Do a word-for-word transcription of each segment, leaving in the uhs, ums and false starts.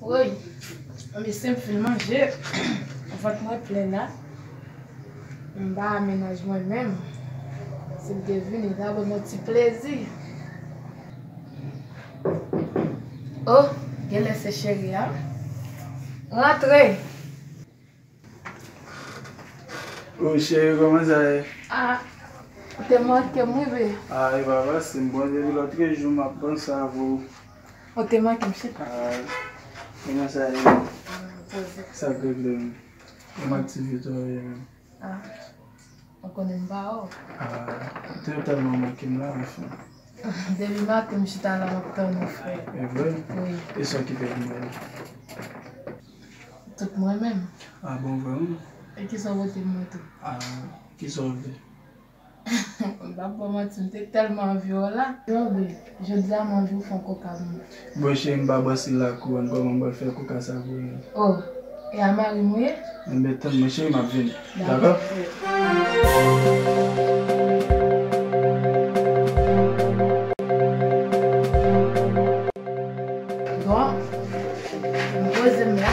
Woy, anben senp fin manje. Vant mwen plen la. M pa a mennaj mwen menm. Si l te vini, l ta ban m yon ti plezi. Oh, genlè se cheri a. Rantre. Oh, cheri, kòman sa ye? Ah, ou te manke m, wi, be. Ah, e pa fasil, m bon depi lòt jou m ap panse avè w. Ou te manke m, chita. Ah, kòman sa ye? Ah, poze. Sa k regle menm? Kòman aktivite w ye menm? Ah, ou konnen m pa wè w. Ah, ou te tèlman manke m la, anfen. Depi maten m chita la m ap tann ou, frè. E vre? Wi. E sa w kite pou mwen? Tout mwen menm. Ah bon, vrèman? E kisa w pote pou mwen tou? Ah, kisa w vle? M p ap ba w manti, m te tèlman anvi w la. Yo, be, jodi a m anvi w fè yon koka pou mwen. Bon, cheri, m pa bò si lakou a, kòman m pral fè koka sa pou ou? Oh, e a mari m ou ye? Enben, tann mwen, cheri, m ap vini. Dakò? Bon, m poze m la.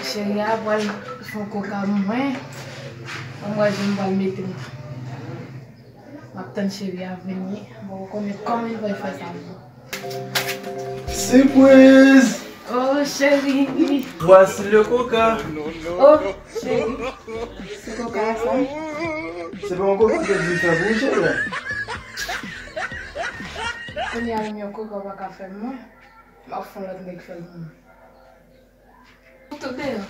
Cheri a pral fè yon koka pou mwen. Ann wè jan m pral mete m. M ap tann cheri a vini. Mwen konnen kòman l pral fè sa pou mwen. Sipriz! Oh, cheri! Voici le coca! Oh, cheri! Se koka a sa? Se pa yon koka ke di fè pou ou, cheri? Kounye a menm yon koka ou pa ka fè pou mwen. M ap fè yon lòt nèg fè l pou mwen. Ou tou deyò.